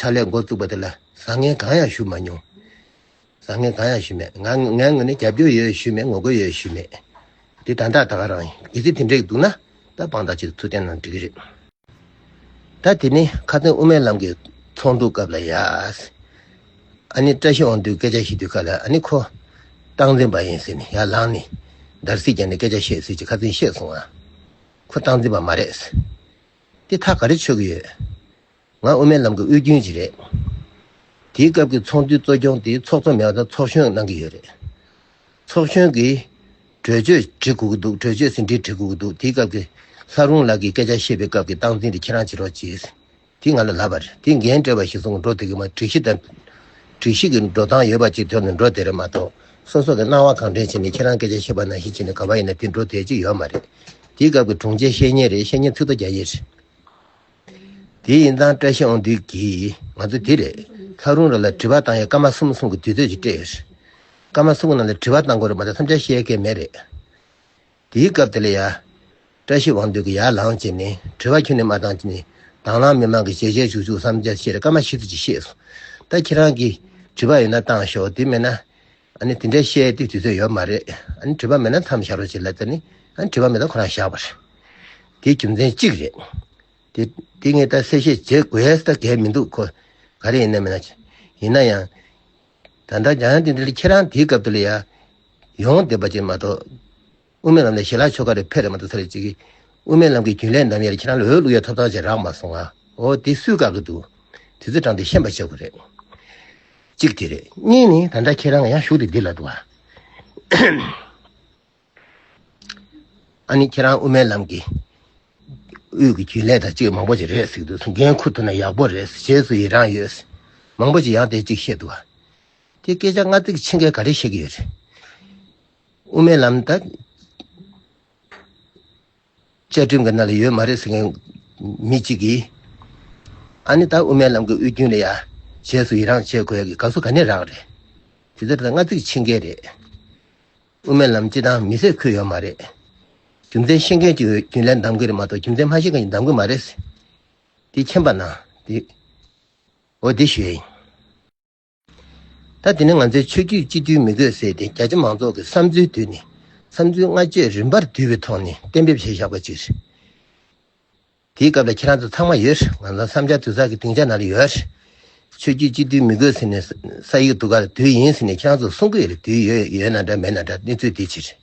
ཕྱག་ལས་འགོ་བཙུགས་པ་དེ་ལ་བཟང་ངན་གང་ཡང་ཞུ་མ་མྱོང་། བཟང་ངན་གང་ཡང་ཞུས་མེད། ང་ངའི་ངོས་ནས་རྒྱབ་སྐྱོར་ཡོད་ཞུས་མེད། ངོ་རྒོལ་ཡོད་ཞུས་མེད། དེ་ད་ལྟ་ད་ག་རང་ཡིན། གལ་སྲིད་དེ་འདྲ་ཞིག་འདུག་ན་ད་དཔང་རྟགས་ཅིག་ཚུར་བསྟན་ན་འགྲིག་གི་རེད། ད་དེ་ནི་ཁ་སང་དབུ་མའི་ལམ་གྱི་ཚོགས་འདུ་སྐབས་ལ་ཡ། ཨ་ནི་བཀྲ་ཤིས་དབང་འདུས་སྐད་ཆ་བཤད་དུས་སྐབས་ལ། ཨ་ནི་ཁོ་སྟངས་འཛིན་པ་ཡིན་ཟེར་ནས་ཡར་ལངས་ནས་འདར་སིག་བརྒྱབ་ནས་སྐད་ཆ་བཤད་ཟེར་ཅིག་ཁ་སང་བཤད་སོང་ང་། ཁོ་སྟངས་འཛིན་པ་མ་རེད། དེ་ཐག་ག་རེ་ཆོད་ཀྱི་ཡོད། ང་དབུ་མའི་ལམ་གྱི་དབུས་རྒྱུན་ཅིག་རེད། དེའི་སྐབས་ཀྱི་ཚོགས་འདུའི་གཙོ་སྐྱོང་དེ་ཚོགས་གཙོ་མེད་པ་དང་ཚོགས་གཞོན་གནང་གི་ཡོད་རེད། ཚོགས་གཞོན་གྱིས་གྲོས་ཆོད་འབྲི་དགོས་ཀྱི་འདུག་གྲོས་ཆོད་ཟིན་བྲིས་འབྲི་དགོས་ཀྱི་འདུག་དེའི་སྐབས་ཀྱི་ལྷ་རུང་ལགས་ཀྱིས་སྐད་ཆ་བཤད་པའི་སྐབས་ཀྱི་སྟངས་འཛིན་དེ་ཁྱེད་རང་བྱེད་རོགས་གྱིས། དེ་ང་ལ་ལབ་པ་རེད། དེ་འགན་སྤྲད་པ་ཞིག་སོང་། འགྲོ་བསྡད་ཀྱི་མ། སྒྲིག་གཞི་དང་། སྒྲིག་གཞི་གི་འགྲོ་སྟངས་ཡོད་པ་ཅིག་ཐོག་ནས་འགྲོ་བསྡད་རེད་མ་གཏོགས། སོ་སོ་གི་སྣང་བ་གང་དྲན་བྱས་ནས་ཁྱེད་རང་སྐད་ཆ་བཤད་པ་ནང་བཞིན་བྱས་ནས་ག་པར་ཡིན་ན་དེ་འགྲོ་བསྡད་ཀྱི་ཡོད་མ་རེད། དེའི་སྐབས་ཀྱི་དྲུང་ཆེ་བཤེས་གཉེན་རེད། བཤེས་གཉེན་ཚིག་ཐོ་རྒྱག་ཡས་རེད། དེ་ཡིན་ཙང་བཀྲ་ཤིས་དབང་འདུས་ཀྱིས་ང་ཚོ་དེ་རེད། ལྷ་རུང་ར་ལ་དྲི་བ་བཏང་ཡས་སྐར་མ་གསུམ་གསུམ་གྱི་དུས་ཚོད་ཅིག་སྤྲད་ཡོད་རེད། སྐར་མ་གསུམ་གྱི་ནང་ལ་དྲི་བ་བཏང་དགོས་རེད་མ་གཏོགས་བསམ་འཆར་བཤད་མཁན་མེད་རེད། དེའི་སྐབས་དེ་ལ་ཡ། བཀྲ་ཤིས་དབང་འདུས་ཀྱིས་ཡར་ལངས་བྱས་ནས་དྲི་བ་ཁྱོན་ནས་མ་བཏང་བྱས་ནས། དྭང་བླངས་མི་མང་གི་ཞལ་བཞེས་ཞུ་ཞུ་བསམ་འཆར་བཤད་རེད། སྐར་མ་བཞི་ཙམ་ཅིག་བཤད་སོང་། ད་ཁྱེད་རང་གིས་དྲི་བ་ཡོད་ན་བཏང་ཤོག་དེ་མེད་ན། ཨ་ནི་དེ་འདྲའི་བཤད་དུས་དུས་ཚོད་ཡོད་མ་རེད། ཨ་ནི་དྲི་བ་མེད་ན་མཚམས་བཞག་རོགས་བྱེད་ལབ་ཙང་ནི། ཨ་ནི་དྲི་བ་མེད་ན་ཁོ་རང་བཞག་པ་རེད། དེ་རྒྱུ་མཚན་གཅིག་རེད། དེ་དེ་ངས་ད་གསལ་བཤད་བྱེད་དགོས་ཡས་ད་གལ་མི་འདུག་ཁོ་ག་རེ་ཡིན་ན་མིན་ན། ཡིན་ན་ཡང་། ད་ལྟ་འཇམ་དབྱངས་བསྟན་འཛིན་ལགས་ཁྱེད་རང་དེའི་སྐབས་དེ་ལ་ཡ། ཡོང་བསྡད་པ་ཅིག་མ་གཏོགས། དབུ་མའི་ལམ་ལ་ཞལ་ལག་མཆོད་ག་རེ་ཕེབས་རེད་མ་གཏོགས་ས་རེ་ཅིག་གིས། དབུ་མའི་ལམ་གྱི་རྒྱུན་ལས་བསྣམས་ཡས་ལ་ཁྱེད་རང་ལ་འོས་བླུག་ཡས་ཐོབ་ཐང་ཅིག་རག་མ་སོང་ང་། འོ་དེ་སུས་བཀག་གི་འདུག་དེ་ཚོ་དྲངས་ཏེ་ཤེས་པ་བྱེད་དགོས་རེད། གཅིག་དེ་རེད། གཉིས་ནི་ད་ལྟ་ཁྱེད་རང་ཡང་ཞུགས་ཏེ་འདི་ལ་འདུག་ཨ། ཨ་ནི་ཁྱེད་རང་དབུ་མའི་ལམ་གྱི་དབུས་ཀྱི་རྒྱུན་ལས་དང་གཅིག་མང་པོ་ཅིག་རེད་ཟེར་གྱི་འདུག་འགན་འཁུར་ཐུབ་ན་ཡག་པོ་རེད། རྗེས་སུ་ཡི་རང་ཡོད། མང་པོ་ཅིག་ཡང་དེ་གཅིག་བཤད་འདུག་ཨ། དེ་སྐད་ཆ་སྔ་ཚིག་ཕྱི་འགལ་ག་རེ་བཤད་ཀྱི་ཡོད་རེད། དབུ་མའི་ལམ་ད་བཅའ་ཁྲིམས་ཀྱི་ནང་ལ་ཡོད་མ་རེད་ཟེར་མཁན་མི་གཅིག་གིས། ཨ་ནི་ད་དབུ་མའི་ལམ་གྱི་དབུས་རྒྱུན་ལ་ཡ་རྗེས་སུ་ཡི་རང་བྱེད་དགོས་ཡ་གི་དགའ་བསུ་ག་ནས་རག་རེད། དེ་ཚོ་ད་སྔ་ཚིག་ཕྱི་འགལ་རེད། དབུ་མའི་ལམ་སྤྱི་བཏང་མི་སེར་ཁུར་ཡོད་མ་རེད། རྒྱུ་མཚན་ཤེས་མཁན་གྱི་རྒྱུན་ལས་འདེམས་གི་རེད་མ་གཏོགས་རྒྱུ་མཚན་མ་ཤེས་མཁན་གྱིས་འདེམས་གི་མ་རེད། དེ་མཁྱེན་པ་གནང་། དེ། འོ་དེ་ཞུ་ཡ་ཡིན། ད་དེ་ནི་ང་ཚོའི་ཆོས་བརྒྱུད་སྤྱི་འཐུས་མི་དགོས་ཟེར་ཏེ་རྒྱ་ཆེ་མང་ཚོགས་ཀྱི་བསམ་ཚུལ་བསྡུས་ནས། བསམ་ཚུལ་སྔ་བརྗོད་རིམ་པར་བསྡུས་པའི་ཐོག་ནས་གཏན་འབེབས་བྱས་བཞག་པ་ཅིག་རེད། དེའི་སྐབས་ལ་ཁྱེད་རང་ཚོ་ཚང་མ་ཡོད། ང་ཚོ་བསམ་འཆར་དུས་ཚོད་ཀྱི་སྡིངས་ཆ་ནང་ལ་ཡོད། ཆོས་བརྒྱུད་སྤྱི་འཐུས་མི་དགོས་ཟེར་ནས་ས་ཡིག་དུ་གར་བསྡུས་ཡིན་ཟེར་ནས་ཁྱེད་རང་ཚོ་གསུང་གི་ཡོད་རེད། བསྡུས་ཡོད་ཡོད་ན་འདྲ་མེད་ན་འདྲ། གནས་ཚུལ་དེ་ཕྱིར།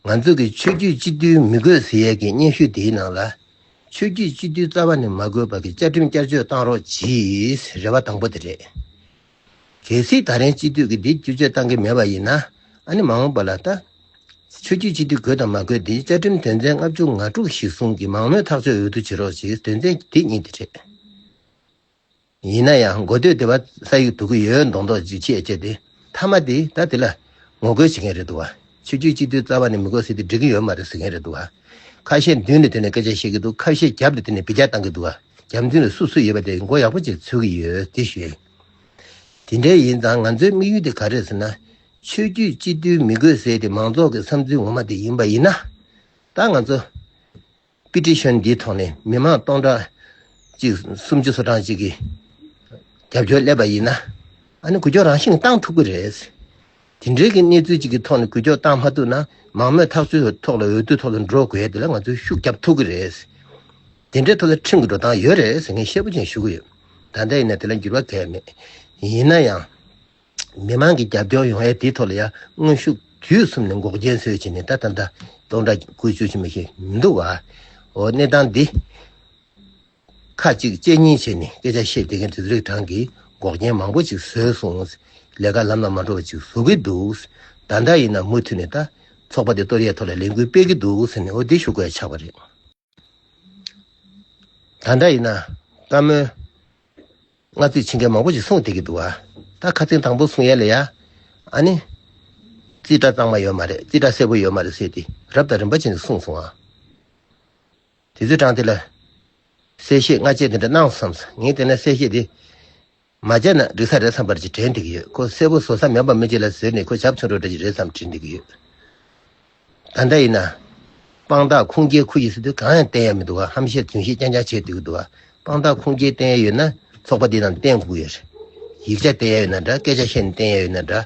ང་ཚོ་གི་ཆོས་བརྒྱུད་སྤྱི་འཐུས་མི་དགོས་ཟེར་ཡས་ཀྱི་སྙན་ཞུ་དེའི་ནང་ལ། ཆོས་བརྒྱུད་སྤྱི་འཐུས་རྩ་བ་ནས་མ་དགོས་པ་གི་བཅའ་ཁྲིམས་བསྐྱར་བཅོས་བཏང་རོགས་གྱིས། རེ་བ་དང་པོ་དེ་རེད། གལ་སྲིད་ད་རིང་སྤྱི་འཐུས་ཀྱིས་འདི་བསྒྱུར་བཅོས་བཏང་གི་མེད་པ་ཡིན་ན། ཨ་ནི་མ་འོངས་པ་ལ་ད། ཆོས་བརྒྱུད་སྤྱི་འཐུས་དགོས་དང་མ་དགོས་འདི་བཅའ་ཁྲིམས་དོན་ཚན་ལྔ་བཅུ་ང་དྲུག་གཞིར་བཟུང་གི་མང་མོས་ཐག་གཅོད་འོས་བསྡུ་བྱེད་རོགས་ཞེས་དོན་ཚན་འདི་གཉིས་དེ་རེད། ཡིན་ན་ཡང་འགོ་སྟོད་སྡེ་པ་ས་ཡིག་འདུག་གི་ཡོད་མདོག་མདོག་ཅིག་བྱས་བྱས་ཏེ། མཐའ་མ་དེ་ད་དེ་ལ་ངོ་རྒོལ་བྱེད་མཁན་རེད་འདུག་བ། ཆོས་བརྒྱུད་སྤྱི་འཐུས་རྩ་བ་ནས་མི་དགོས་ཟེར་དེ་འགྲིག་གི་ཡོད་མ་རེད་ཟེར་མཁན་རེད་འདུག་བ། ཁ་ཤས་མདུན་ལ་དེ་ནས་སྐད་ཆ་བཤད་ཀྱི་འདུག་ཁ་ཤས་རྒྱབ་ལ་དེ་ནས་འབུད་རྒྱག་བཏང་གི་འདུག་བ། རྒྱབ་མདུན་ལ་སུ་སུ་ཡོད་པ་དེ་མགོ་ཡག་པོ་ཅིག་འཚོས་ཀྱི་ཡོད་དེ་ཞུ་ཡ་ཡིན། དེ་འདྲའི་ཡིན་ཙང་ང་ཚོའི་དམིགས་ཡུལ་དེ་ག་རེད་ཟེར་ན། ཆོས་བརྒྱུད་སྤྱི་འཐུས་མི་དགོས་ཟེར་ཏེ་མང་ཚོགས་ཀྱི་བསམ་ཚུལ་ངོ་མ་དེ་ཡིན་པ་ཡིན་ན། ད་ང་ཚོ་པི་ཊི་ཤན་འདིའི་ཐོག་ནས་མི་མང་སྟོང་ཕྲག་གཅིག་སུམ་ཅུ་སོ་གྲངས་གཅིག་གིས་རྒྱབ་སྐྱོར་སླེབས་པ་ཡིན་ན། ཨ་ནི་འགུལ་སྐྱོད་རང་བཞིན་བཏང་ཐུབ་ཀྱི་རེད། དེ་འདྲའི་གི་གནས་ཚུལ་གཅིག་གི་ཐོག་ནས་འགུལ་སྐྱོད་བཏང་མ་ཐུབ་ན། མང་མོས་ཐག་གཅོད་ཐོག་ལ་འོས་བསྡུ་ཐོག་ལ་འགྲོ་དགོས་དེ་ལ་ང་ཚོས་ཤུགས་རྒྱབ་ཐུབ་ཀྱི་རེད། དེ་འདྲའི་ཐོག་ལ་ཁྲིམས་ཀྱི་འགྲོ་སྟངས་ཡོད་རེད་ཟེར་ངས་གསལ་པོ་ཅན་ཞུ་གི་ཡོད། ད་ལྟ་ཡིན་ན་དེ་ལ་འགྱུར་བ་གང་ཡང་མེད། ཡིན་ན་ཡང་། མི་མང་གི་རྒྱབ་སྐྱོར་ཡོང་ཡས་དེའི་ཐོག་ལ་ཡང་དངོས་ཤུགས་དུས་གསུམ་ནས་འགོག་རྐྱེན་བཟོས་བྱས་ནས། ད་ད་ལྟ་སྟོང་ཕྲག་དགུ་བཅུ་ཞིག་མི་ཤེས་མི་འདུག་བ། འོ་གནས་སྟངས་འདི་ཁ་གཅིག་གཅེས་གཉིས་བྱས་ནས་སྐད་ཆ་བཤད་བསྡད་མཁན་དེ་ཚོའི་གྲས་ཀྱིས་འགོག་རྐྱེན་མང་པོ་ཅིག་བཟོས་སོང་། ལས་ཀ་ལམ་ལ་མ་འགྲོ་བ་ཅིག་བཟོ་གི་འདུག། ད་ལྟ་ཡིན་ན་མུ་མཐུད་ནས་ད་ཚོགས་པ་དེ་གཏོར་ཡས་ཐོག་ལ་ལས་འགུལ་སྤེལ་གི་འདུག་ཟེར་ནས། འོ་འདི་ཞུ་དགོས་ཆགས་པ་རེད། ད་ལྟ་ཡིན་ན་བཀའ་མོལ་སྔ་རྩིས་ཕྱིན་མཁན་མང་པོ་ཞིག་གསུངས་བསྡད་ཀྱི་འདུག་བ། ད་ཁ་ཚིག་དང་པོ་གསུང་ཡས་ལ་ཡ། ཨ་ནི། རྩིས་ཁྲ་གཙང་མ་ཡོད་མ་རེད། རྩིས་ཁྲ་གསལ་པོ་ཡོད་མ་རེད་ཟེར་ཏེ་རབ་དང་རིམ་པ་བྱས་ནས་གསུངས་སོང་ཨ། དེ་ཚོའི་གྲས་དེ་ལ་གསལ་བཤད་སྔ་རྗེས་དེ་འདྲ་གནང་བསམ་སོང་། ངས་དེ་ནས་གསལ་བཤད་དེ་མ་བྱས་ན་འགྲིག་ས་རེད་བསམ་པ་ཅིག་དྲན་བསྡད་ཀྱི་ཡོད། ཁོ་གསལ་པོ་བཟོ་ས་མེད་པ་མི་གཅིག་ལ་བཟོས་ནས་ཁོ་བྱབ་ཆོག་འགྲོ་འདྲ་ཅིག་རེད་བསམ་དྲན་བསྡད་ཀྱི་ཡོད། ད་ལྟ་ཡིན་ན། དཔང་རྟགས་ཁུངས་སྐྱེལ་ཁུལ་ཡིན་ཟེར་དུས་གང་ཡང་བསྟན་ཡ་མི་འདུག་བ། ཧམ་བཤད་རྫུན་བཤད་རྐྱང་རྐྱང་བྱས་བསྡད་ཀྱི་འདུག་བ། དཔང་རྟགས་ཁུངས་སྐྱེལ་བསྟན་ཡ་ཡོད་ན་ཚོགས་པ་འདི་ནང་བསྟན་དགོས་ཀྱི་ཡོད་རེད། ཡིག་ཆ་བསྟན་ཡ་ཡོད་ན་འདྲ། སྐད་ཆ་བཤད་ནས་བསྟན་ཡ་ཡོད་ན་འདྲ།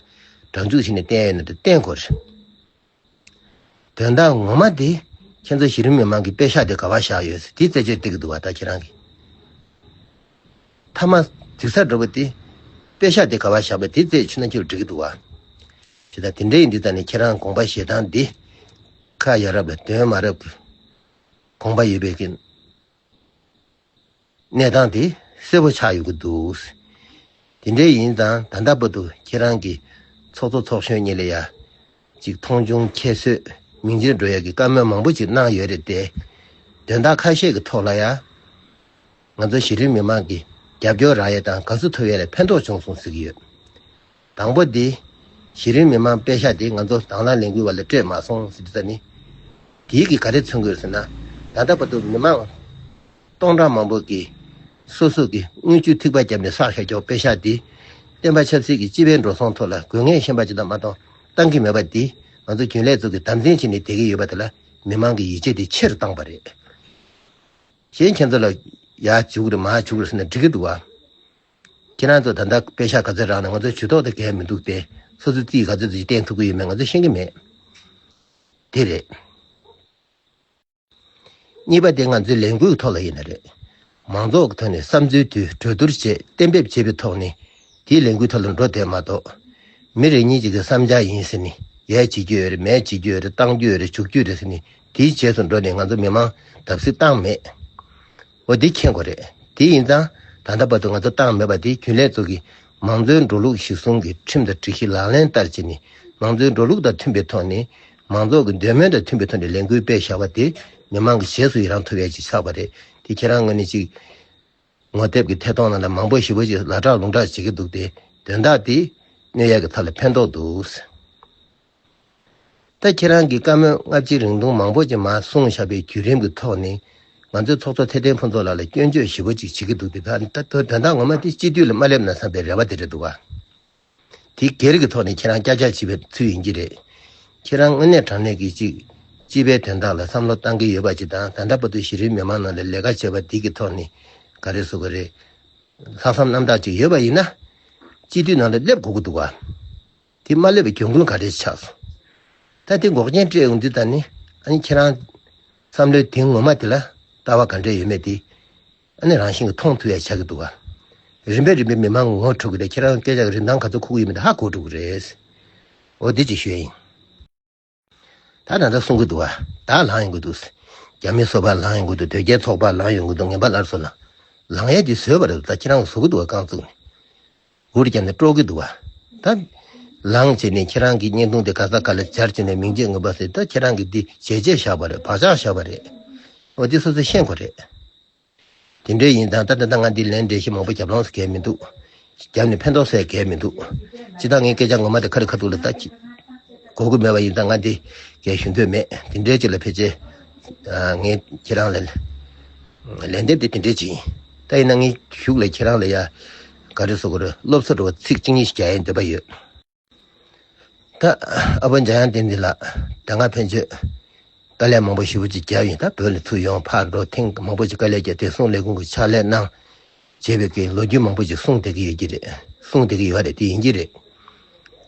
སྒྲ་འཇུག་བྱས་ནས་བསྟན་ཡ་ཡོད་ན་འདྲ་བསྟན་དགོས་རེད། དོན་དག་ངོ་མ་དེ་ཁྱེད་ཚོ་གཞི་རིམ་མི་མང་གི་པེ་ཤག་དེ་ག་པར་བཞག་ཡོད་ཟེར་དེ་རྩད་གཅོད་བསྡད་ཀྱི་འདུག་བ། ད་ཁྱེད་རང་གིས་མཐའ་མ་འཛིན་ས་འགྲོ་བ་དེ་པེ་ཤག་དེ་ག་པར་བཞག་པ་དེ་རྩད་ཆོད་ན་ཁྱོད་འགྲིག་གི་འདུག་བ། ཇི་ལྟར་དེ་འདྲ་ཡིན་དུས་ད་ནི་ཁྱེད་རང་དགོངས་པ་བཞེས་སྟངས་འདི་ཁ་ཡ་རབས་ལ་དོན་མ་རབས་ཀྱི་དགོངས་པ་ཡོད་པའི་གི་གནས་སྟངས་དེ་གསལ་པོ་ཆགས་ཡོང་གི་འདུག། དེ་འདྲ་ཡིན་ཙང་ད་ལྟ་བར་དུ་ཁྱེད་རང་གི་ཚོགས་གཙོ་ཚོགས་གཞོན་གཉིས་ལ་ཡ་ཅིག་མཐོང་ཆུང་ཁྱད་གསོད་མིང་ཆེར་འགྲོ་ཡ་གི་བཀའ་མོལ་མང་པོ་ཅིག་གནང་ཡོད་རེད་དེ། དོན་དག་ཁ་ཤས་ཀྱི་ཐོག་ལ་ཡ། ང་ཚོ་གཞི་རིམ་མི་མང་གིས་རྒྱབ་སྐྱོར་རག་ཡས་དང་དགའ་བསུ་ཐོབ་ཡས་ལ་ཕན་ཐོགས་བྱུང་སོང་ཟེར་གྱི་ཡོད། དང་པོ་འདི། གཞི་རིམ་མི་མང་པེ་ཤག་འདི་ང་ཚོ་དང་བླངས་ལས་འགུལ་བ་ལ་སྤྲད་མ་སོང་ཟེར་དུས་ཙ་ནི། དེའི་གི་ག་རེ་མཚོན་གྱི་ཡོད་ཟེར་ན། ད་ལྟ་བར་དུ་མི་མང་སྟོང་ཕྲག་མང་པོ་གིས་སོ་སོ་གི་དངུལ་ཆུ་ཐིགས་པ་བརྒྱབ་ནས་བསགས་བཞག་རྒྱུ་པེ་ཤག་འདི། བསྟན་པ་ཆབ་སྲིད་ཀྱི་སྤྱི་པའི་འགྲོ་སོང་ཐོག་ལ་དགོས་ངེས་ཤན་པ་ཅིག་དང་མ་གཏོགས་བཏང་གི་མེད་པ་འདི། ང་ཚོ་རྒྱུན་ལས་ཚོ་གིས་དམ་འཛིན་བྱས་ནས་བསྡད་ཀྱི་ཡོད་པ་དེ་ལ་མི་མང་གི་ཡིད་ཆེས་དེ་ཆེ་རུ་བཏང་པ་རེད། གཞན་ཁྱེད་ཚོ་ལ་ཡར་འཇུག་རེད་མར་འཇུག་རེད་ཟེར་ན་འགྲིག་གི་འདུག་བ། ཁྱེད་རང་ཚོ་ད་ལྟ་པེ་ཤག་ག་ཚོད་རག་ན་ང་ཚོ་ཇུས་གཏོགས་དེ་གས་མི་འདུག་སྟེ། སོ་སོ་རྩིས་ག་ཚོད་ཅིག་བསྟན་ཐུབ་ཀྱི་ཡོད་མེད་ང་ཚོ་ཤེས་ཀྱི་མེད། དེ་རེད། གཉིས་པ་དེ་ང་ཚོའི་ལས་འགུལ་ཐོག་ལ་ཡིན་ན་རེད། མང་ཚོགས་ཀྱི་ཐོག་ནས་བསམ་ཚུལ་དུ་གྲོས་བསྡུར་བྱས་གཏན་འབེབས་བྱས་པའི་ཐོག་ནས། དེའི་ལས་འགུལ་ཐོག་ལ་འགྲོ་བསྡད་མ་གཏོགས། མི་རེ་གཉིས་ཅིག་གི་བསམ་འཆར་ཡིན་ཟེར་ནས་ཡས་བྱེད་རྒྱུ་ཡོད་རེད། མས་བྱེད་རྒྱུ་ཡོད་རེད། བཏང་རྒྱུ་ཡོད་རེད། བྱུག་རྒྱུ་རེད་ཟེར་ནས་དེའི་རྗེས་སུ་འགྲོ་ནས་ང་ཚོ་མི་མང་བརྡབ་གསིག་བཏང་མེད། འོ་འདི་མཁྱེན་དགོས་རེད། དེ་ཡིན་ཙང་ད་ལྟ་བར་དུ་ང་ཚོ་བཏང་མེད་པ་དེ་རྒྱུན་ལས་ཚོ་གིས་མང་གཙོའི་འགྲོ་ལུགས་གཞི་བཟུང་གི་ཁྲིམས་དང་སྒྲིག་གཞི་ལག་ལེན་བསྟར་བྱས་ནས་མང་གཙོའི་འགྲོ་ལུགས་དང་མཐུན་པའི་ཐོག་ནས་མང་ཚོགས་ཀྱི་འདོད་མོས་དང་མཐུན་པའི་ཐོག་ནས་ལས་འགུལ་སྤེལ་བཞག་པ་དེ་མི་མང་གི་རྗེས་སུ་ཡི་རང་ཐོབ་ཡས་ཅིག་ཆགས་པ་རེད། དེ་ཁྱེད་རང་ངོས་ནས་ཅིག་ངོ་དེབ་ཀྱི་ཐད་གཏོང་ནང་ལ་མང་པོ་ཞེ་པོ་ཅིག་ལ་གྲགས་ལུང་གྲགས་བྱེད་ཀྱི་འདུག་སྟེ། དོན་དག་དེ་གནོད་ཡག་གི་ཐབས་ལ་ཕན་ཐོགས་འདུག། ད་ཁྱེད་རང་གིས་བཀའ་མོལ་ལྔ་བཅུའི་རིང་ཐུང་མང་པོ་ཅིག་མར་གསུངས་བཞག་པའི་བརྒྱུད་རིམ་གྱི་ཐོག་ནས་ང་ཚོའི་ཚོགས་གཙོ་ཚེ་བརྟན་ཕུན་ཚོགས་ལགས་ལ་སྐྱོན་བརྗོད་ཞེ་པོ་ཅིག་བྱེད་ཀྱི་འདུག་སྟེ། ད་ད་དོན་དག་ངོ་མ་དེ་སྤྱི་འཐུས་ལ་མ་སླེབས་ན་བསམ་པའི་རེ་བ་དེ་རེད་འདུག་ག། དེ་སྒེར་གྱི་ཐོག་ནས་ཁྱེད་རང་སྐྱག་ཆག་བྱེད་པའི་ཚུལ་ཡིན་གྱི་རེད། ཁྱེད་རང་དངོས་གནས་དྲང་གནས་ཀྱི་ཅིག་སྤྱི་པའི་དོན་དག་ལ་བསམ་བློ་བཏང་གི་ཡོད་པ་ཅིག་དང་། ད་ལྟ་བར་དུ་གཞི་རིམ་མི་མང་ནང་ལ་ལས་ཀ་བྱས་པ་འདི་གི་ཐོག་ནས་ག་རེ་ཟེར་དགོས་རེད། ལྷག་བསམ་རྣམ་དག་ཅིག་ཡོད་པ་ཡིན་ན་སྤྱི་འཐུས་ནང་ལ་སླེབས་དགོས་ཀྱི་འདུག་ག། དེ་མ་སླེབས་པའི་གྱོང་གུན་ག་འདྲས་ཆགས་སོང་། ད་དེ་འགོག་རྐྱེན་སྤྲད་ཡོང་དུས་ད་ནི་ཨ་ནི་ཁྱེད་རང་བསམ་བློའི་གདེང་ངོ་མ་དེ་ལ་ལྟ་བ་ག་འདྲས་ཡོད་མེད་དེ་ཨ་ནི་རང་བཞིན་གྱིས་མཐོང་ཐུབ་ཡ་ཆགས་ཀྱི་འདུག་ག། རིམ་པས་རིམ་པས་མི་མང་ངོ་འཕྲོད་ཀྱི་རེད། ཁྱེད་རང་སྐད་ཆ་གི་རིན་ཐང་ག་ཚོད་ཁུག་གི་ཡོད་མེད་དེ་ཧ་གོ་འགྲོ་གི་རེད། འོ་དེ་ཅིག་ཞུ་ཡ་ཡིན། ད་ད་ལྟ་གསུང་གི་འདུག་ག། ད་ལངས་ཡོང་གི་འདུག། རྒྱ་མི་སོ་པ་ལངས་ཡོང་གི་འདུག། དོལ་རྒྱལ་ཚོགས་པ་ལངས་ཡོང་གི་འདུག། ངན་པ་སླར་གསོ་ལངས། ལངས་ཡས་དེ་བཟོས་པ་རེད། ད་ཁྱེད་རང་གིས་བཟོ་གི་འདུག་ག། རྐང་བཙུགས་ནས། འུར་བརྒྱབ་ནས་དཀྲོག་གི་འདུག་བ། ད་ལངས་བྱས་ནས་ཁྱེད་རང་གི་བརྙན་ཐུང་དེ་ག་ས་ག་ལ་སྦྱར་བྱས་ནས་མིང་རྗེས་ངོ་མ་ཟེར། ད་ཁྱེད་རང་གིས་འདི་བྱས་རྗེས་བཞག་པ་རེད། བག་ཆགས་བཞག་པ་རེད། འོ་འདི་སོ་སོས་ཤེས་དགོས་རེད། དེ་འདྲ་ཡིན་ཙང་ད་ད་ད་ང་འདི་ལན་འགྲེལ་བཤད་མང་པོ་རྒྱབ་ལོང་ཟེར་གལ་མི་འདུག། རྒྱབ་ནས་ཕན་ཐོགས་ཟེར་གལ་མི་འདུག། སྤྱིར་བཏང་ངའི་སྐད་ཆ་ངོ་མ་དེ་ཁ་རི་ཁ་ཐུག་ལ་ད་ཅི་གོ་གི་མེད་པ་ཡིན་ཙང་ང་འདི་གས་ཞུ་འདོད་མེད། དེ་འདྲའི་ཅིག་ལ་ཕལ་ཆེར་ངས་ཁྱེད་རང་ལ་ལན་འདེབས་དེ་དེ་འདྲའི་ཅིག་ཡིན། ད་ཡིན་ན་ངས་གཞུག་ལ་ཁྱེད་རང་ལ་ཡ་ག་རེ་ཟེར་དགོས་རེད། སློབ་གསོ་འདྲ་བ་ཚིག་གཅིག་གཉིས་ཤིག་རྒྱག་ཡའི་འདོད་པ་ཡོད། ད་ཨ་ཕ་འཇམ་དབྱངས་བསྟན་འཛིན་ལགས་ད་སྔ་ཕན་ཆོད་དཀའ་ལས་མང་པོ་ཞེ་པོ་ཅིག་བརྒྱབ་ཡིན། ད་བོད་ལ་ཚུར་ཡོང་ཕར་འགྲོ་ཐེངས་མང་པོ་ཅིག་དཀའ་ལས་བརྒྱབ་སྟེ་གསུང་ལས་ཁུངས་ཀྱི་ཕྱག་ལས་གནང་བྱས་པའི་གི་ལོ་རྒྱུས་མང་པོ་ཅིག་གསུངས་བསྡད་ཀྱི་ཡོད་ཀྱི་རེད། གསུངས་བསྡད་ཀྱི་ཡོད་རེད། དེ་ཡིན་གྱི་རེད།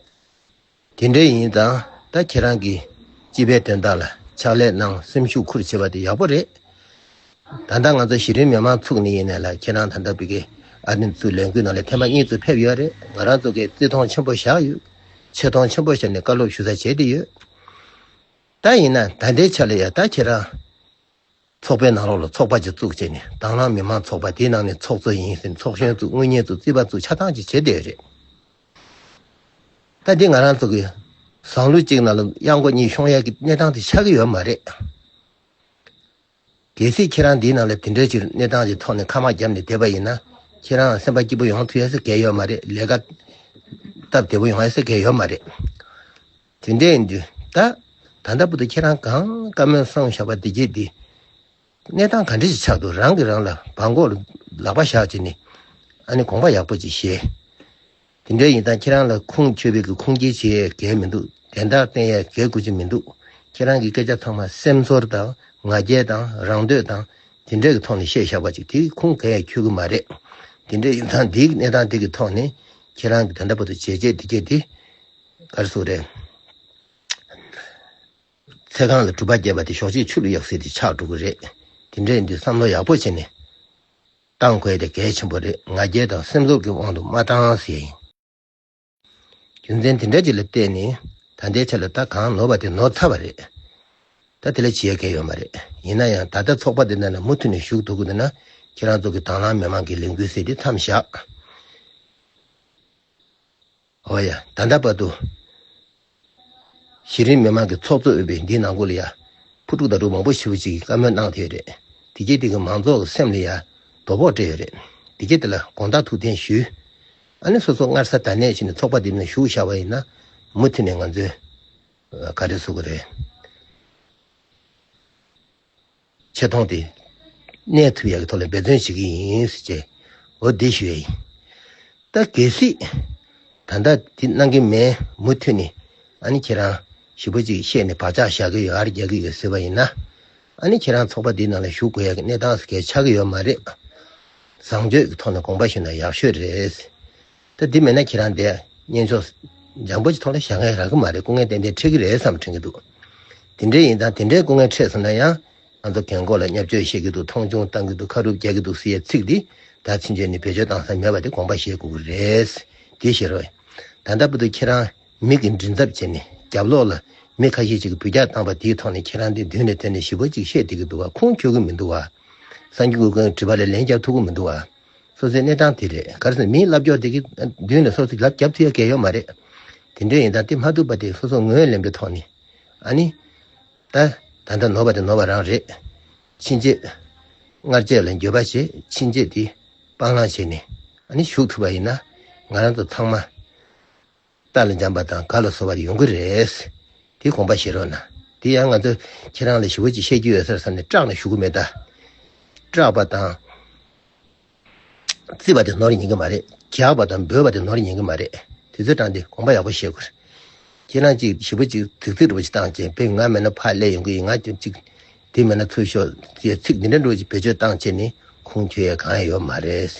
དེ་འདྲ་ཡིན་ཙང་ད་ཁྱེད་རང་གིས་སྤྱི་པའི་དོན་དག་ལ་ཕྱག་ལས་གནང་སེམས་ཤུགས་ཁུར་བྱས་པ་དེ་ཡག་པོ་རེད། ད་ལྟ་ང་ཚོ་གཞི་རིམ་མི་མང་ཚུགས་ནས་ཡིན་ནའི་ལ་ཁྱེད་རང་ད་ལྟ་བི་གའི་ཨ་ནི་ཚུ་ལས་འགུལ་ནང་ལ་ཐེངས་མ་གཉིས་ཚུར་ཕེབས་ཡོད་རེད། ང་རང་ཚོ་གིས་བརྩི་མཐོང་ཆེན་པོ་བཞག་ཡོད། ཆེ་མཐོང་ཆེན་པོ་བཞག་ནས་བཀའ་སློབ་ཞུ་ས་བྱས་ཏེ་ཡོད། ད་ཡིན་ན་ད་ལྟའི་ཆ་ལ་ཡ་ད་ཁྱེད་རང་ཚོགས་པའི་ནང་ལོགས་ལ་ཚོགས་པ་ཅིག་བཙུགས་བྱས་ནས་དྭང་བླངས་མི་མང་ཚོགས་པ་དེའི་ནང་ནས་ཚོགས་གཙོ་ཡིན་ཟེར་ཚོགས་གཞོན་བཙུགས་དངུལ་གཉེར་བཙུགས་རྩིས་པ་བཙུགས་ཆ་ཚང་ཅིག་བྱས་བསྡད་ཡོད་རེད། ད་འདི་ང་རང་ཚོ་གི་བཟང་ལུགས་གཅིག་ནང་ལ་གཡང་སྒོ་གཉིས་ཤོང་ཡ་གི་གནས་སྟངས་དེ་ཆགས་ཀྱི་ཡོད་མ་རེད། གལ་སྲིད་ཁྱེད་རང་འདིའི་ནང་ལ་དེ་འདྲའི་ཅིག་གནས་སྟངས་ཀྱི་ཐོག་ནས་ཁ་དམག་བརྒྱབ་ནས་བསྡད་པ་ཡིན་ན་ཁྱེད་རང་སེམས་པ་སྐྱིད་པོ་ཡོང་ཐུབ་ཡ་ཟེར་གལ་ཡོད་མ་རེད། ལས་ཀ་སྟབས་བདེ་པོ་ཡོང་ཡ་ཟེར་གལ་ཡོད་མ་རེད། དེ་འདྲ་ཡིན་དུས་ད་ད་ལྟ་བར་དུ་ཁྱེད་རང་གང་བཀའ་མོལ་གསུངས་བཞག་པ་འདི་གྱད་འདི་གནས་སྟངས་ག་འདྲ་ཞིག་ཆགས་འདུག་རང་གིས་རང་ལ་བང་མགོ་ལ་ལག་པ་བཞག་བྱས་ནས་ཨ་ནི་དགོངས་པ་ཡག་པོ་ཅིག་བཞེས། དེ་འདྲ་ཡིན་ཙང་ཁྱེད་རང་ལ་ཁུངས་འཁྱོལ་བའི་གི་ཁུངས་སྐྱེལ་བྱེད་ཡས་གལ་མི་འདུག་དན་རྟགས་བསྟན་ཡས་གལ་དགོས་ཀྱི་མི་འདུག་ཁྱེད་རང་གི་སྐད་ཆ་ཚང་མ་སེམས་ཚོར་དང་ང་རྒྱལ་དང་རང་འདོད་དང་དེ་འདྲ་གི་ཐོག་ནས་བཤད་བཞག་པ་ཅིག་དེ་ཁུངས་གང་ཡང་འཁྱོལ་གི་མ་རེད། དེ་འདྲ་ཡིན་ཙང་འདིའི་གནས་སྟངས་དེ་གི་ཐོག་ནས་ཁྱེད་རང་གི་ད་ལྟ་བར་དུ་བྱས་རྗེས་དེ་གྱད་དེ་ག་རེ་ཟེར་དགོས་རེད། ཚེ་གང་ལ་སྒྲུབ་པ་བརྒྱབ་པ་དེ་ཞོགས་ཇེ་ཆུ་ལ་གཡུག་ཟེར་དེ་ཆགས་འགྲོ་གི་རེད། དེ་འདྲ་ཡིན་དུས་བསམ་བློ་ཡག་པོ་བྱས་ནས་བཏང་དགོས་དེ་གལ་ཆེན་པོ་རེད། ང་རྒྱལ་དང་སེམས་ཚོར་གྱི་དབང་དུ་མ་བཏང་ཟེར་ཡིན། རྒྱུ་མཚན་དེ་འདྲ་ཅིག་ལ་བརྟེན་ནས་ད་ལྟའི་ཆ་ལ་ད་གང་ནོར་བ་དེ་ནོར་ཚར་བ་རེད། ད་དེ་ལ་བྱེད་ཡ་གལ་ཡོད་མ་རེད། ཡིན་ན་ཡང་ད་ལྟ་ཚོགས་པ་འདི་ནང་ལ་མུ་མཐུད་ནས་ཞུགས་ཐུབ་ཀྱི་འདུག་ན་ཁྱེད་རང་ཚོ་གི་དྭང་བླངས་མི་མང་གི་ལས་འགུལ་ཟེར་དེ་མཚམས་བཞག་འོ་ཡ། ད་ལྟ་བར་དུ་གཞི་རིམ་མི་མང་གི་ཚོགས་གཙོ་འོས་པའི་འདིའི་ནང་ཁུལ་ལ་ཡ་ཕུ་ཕྲུག་དང་འབྲུག་མང་པོ་ཞེ་པོ་ཅིག་གིས་བཀའ་མོལ་གནང་བསྡད་ཡོད་རེད། དེ་གྱད་དེ་གི་མང་ཚོགས་ཀྱི་སེམས་ལ་ཡ་དོ་ཕོག་སྤྲད་ཡོད་རེད། དེ་གྱད་དེ་ལ་དགོངས་དག་ཐུགས་བདེན་ཞུས། ཨ་ནི་སོ་སོ་སྔར་ས་ད་གནས་ཕྱིན་ནས་ཚོགས་པ་འདི་ནང་ཞུགས་བཞག་པ་ཡིན་ན་མུ་མཐུད་ནས་ང་ཚོས་ག་རེ་ཟེར་དགོས་རེད། ཆེ་མཐོང་དེ་གནས་ཐུབ་ཡག་གི་ཐོག་ལ་འབད་བརྩོན་བྱེད་ཀྱི་ཡིན་ཟེར་བྱས་འོ་འདི་ཞུ་ཡ་ཡིན། ད་གལ་སྲིད་ད་ལྟ་འདི་གནང་གི་མེད་མུ་མཐུད་ནས་ཨ་ནི་ཁྱེད་རང་ཞེ་པོ་ཅིག་བཤད་ནས་བག་ཆགས་བཞག་གི་ཡོད་ཨར་རྒྱག་གི་ཡོད་ཟེར་བ་ཡིན་ན་ཨ་ནི་ཁྱེད་རང་ཚོགས་པ་འདིའི་ནང་ལ་ཞུགས་དགོས་ཡག་གི་གནས་སྟངས་གལ་ཆགས་ཀྱི་ཡོད་མ་རེད། བཟང་སྤྱོད་ཀྱི་ཐོག་ནས་དགོངས་པ་ཞུས་ན་ཡག་ཤོས་རེད། ད་འདི་མེད་ན་ཁྱེད་རང་དེ་སྙན་ཆོག་འཇམ་པོ་ཅིག་ཐོག་ལ་བཞག་མཁན་རག་གི་མ་རེད། སྐུ་ངལ་ཏན་ཏན་འཕྲད་ཀྱི་རེད་བསམ་དྲན་གྱི་འདུག་དེ་འདྲ་ཡིན་ཙང་དེ་འདྲའི་སྐུ་ངལ་འཕྲད་སོང་ན་ཡང་ང་ཚོ་རྒན་གོག་ལ་བརྙས་བཅོས་བཤད་ཀྱི་འདུག་མཐོང་ཆུང་བཏང་གི་འདུག་ཁ་རུབ་རྒྱག་གི་འདུག་ཟེར་ཡའི་ཚིག་འདི་ད་ཕྱིན་ཆད་ནས་བེད་སྤྱོད་བཏང་ས་མེད་པ་དེ་དགོངས་པ་བཞེས་དགོས་ཀྱི་རེད། དེ་བཞིན་རོ། ད་ལྟ་བར་དུ་ཁྱེད་རང་མི་གི་མགྲིན་ཚབ་བྱས་ནས་རྒྱབ་ལོགས་ལ་མི་ཁ་ཤས་ཅིག་གིས་འབུད་རྒྱག་བཏང་པ་དེའི་ཐོག་ནས་ཁྱེད་རང་འདི་མདུན་ནས་ཐོན་ནས་ཞེ་པོ་ཅིག་བཤད་བསྡད་ཀྱི་འདུག་བ། ཁུངས་འཁྱོལ་གྱི་མི་འདུག་བ། གསར་འགྱུར་འགོད་མཁན་དྲི་བ་ལ་ལན་རྒྱག་ཐུབ་ཀྱི་མི་འདུག་བ། སོ་སོའི་གནས་སྟངས་དེ་རེད། ག་རེ་ཟེར་ན་མིའི་ལབ་སྐྱོར་དེ་གི་མདུན་ལ་སོ་སོས་ལབ་རྒྱབ་ཐུབ་ཡ་གལ་ཡོད་མ་རེད། དེ་འདྲ་ཡིན་ཙང་དེ་མ་ཐུབ་པ་དེ་སོ་སོ་ངོས་ལེན་པའི་ཐོག་ནས་ཨ་ནི། ད་ད་ལྟ་ནོར་བ་དེ་ནོར་བ་རང་རེད། ཕྱིན་ཆད་སྔར་བྱས་ལ་འགྱོད་པ་བྱེད། ཕྱིན་ཆད་དེ་སྤང་བླང་བྱས་ནས་ཨ་ནི་ཞུགས་ཐུབ་པ་ཡིན་ན་ང་རང་ཚོ་ཚང་མ་རྟ་ལ་འཇམ་པ་དང་ག་ལ་སོ་བ་ཡོང་གི་རེད། དེ་དགོངས་པ་བཞེས་རོགས་གནང་། དེ་ཡང་ང་ཚོ་ཁྱེད་རང་ལ་ཞེ་པོ་ཅིག་བཤད་རྒྱུ་ཡོད་ས་རེད་བསམ་ནས་སྐྲག་ནས་ཞུ་གི་མེད་ད། སྐྲག་པ་དང་། བརྩིས་པ་དེ་ནོར་ཉན་གི་མ་རེད། རྒྱག་པ་དང་འབོད་པ་དེ་ནོར་ཉན་གི་མ་རེད། དེ་ཚོའི་གྲས་དེ་དགོངས་པ་ཡག་པོ་བཞེས་དགོས། ཁྱེད་རང་ཅིག་ཞེ་པོ་ཅིག་རྫིག་རྫིག་འདྲ་པོ་ཅིག་བཏང་བྱས་དཔེ་ང་མེད་ན་ཕར་སླེབས་ཡོང་གི་ཡིན། ང་ཅིག་དེ་མེད་ན་ཚུར་ཤོག་ཅེས་ཚིག་འདི་འདྲ་འདྲ་པོ་ཅིག་བེད་སྤྱོད་བཏང་བྱས་ནས་ཁུངས་འཁྱོལ་ཡ་གང་ཡང་ཡོད་མ་རེད།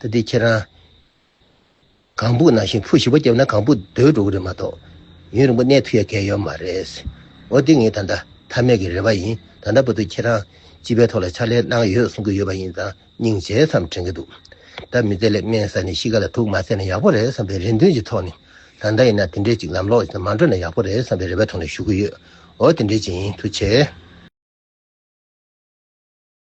ད་དེ་ཁྱེད་རང་གངས་སྦུག་ནང་བཞིན་ཕུ་ཞེ་པོ་བརྒྱབ་ན་གངས་སྦུག་རྡོལ་འགྲོ་གི་རེད་མ་གཏོགས་ཡུན་རིང་པོ་གནས་ཐུབ་ཡ་གང་ཡང་ཡོད་མ་རེད། འོ་དེ་ངས་ད་ལྟ་མཐའ་མའི་གི་རེ་བ་ཡིན། ད་ལྟ་བར་དུ་ཁྱེད་རང་སྤྱི་པའི་ཐོག་ལ་ཕྱག་ལས་གནང་ཡོད་གསུང་གི་ཡོད་པ་ཡིན་ཙང་། སྙིང་རྗེ་བསམ་དྲན་གྱི་འདུག་ད་མི་ཚེ་ལ་སྨན་ཟ་ནས་གཤིས་ཀ་ལ་དུག་མ་བཟས་ན་ཡག་པོ་རེད་བསམ་པའི་རེ་འདུན་གྱི་ཐོག་ནས། ད་ལྟ་ཡིན་ན་དེ་འདྲའི་ཅིག་ལམ་ལོག་ཅིག་མ་འགྲོ་ན་ཡག་པོ་རེད་བསམ་པའི་རེ་བའི་ཐོག་ནས་ཞུ་གི་ཡོད། འོ་དེ་འདྲའི་ཅིག་ཡིན། ཐུགས་རྗེ་ཆེ།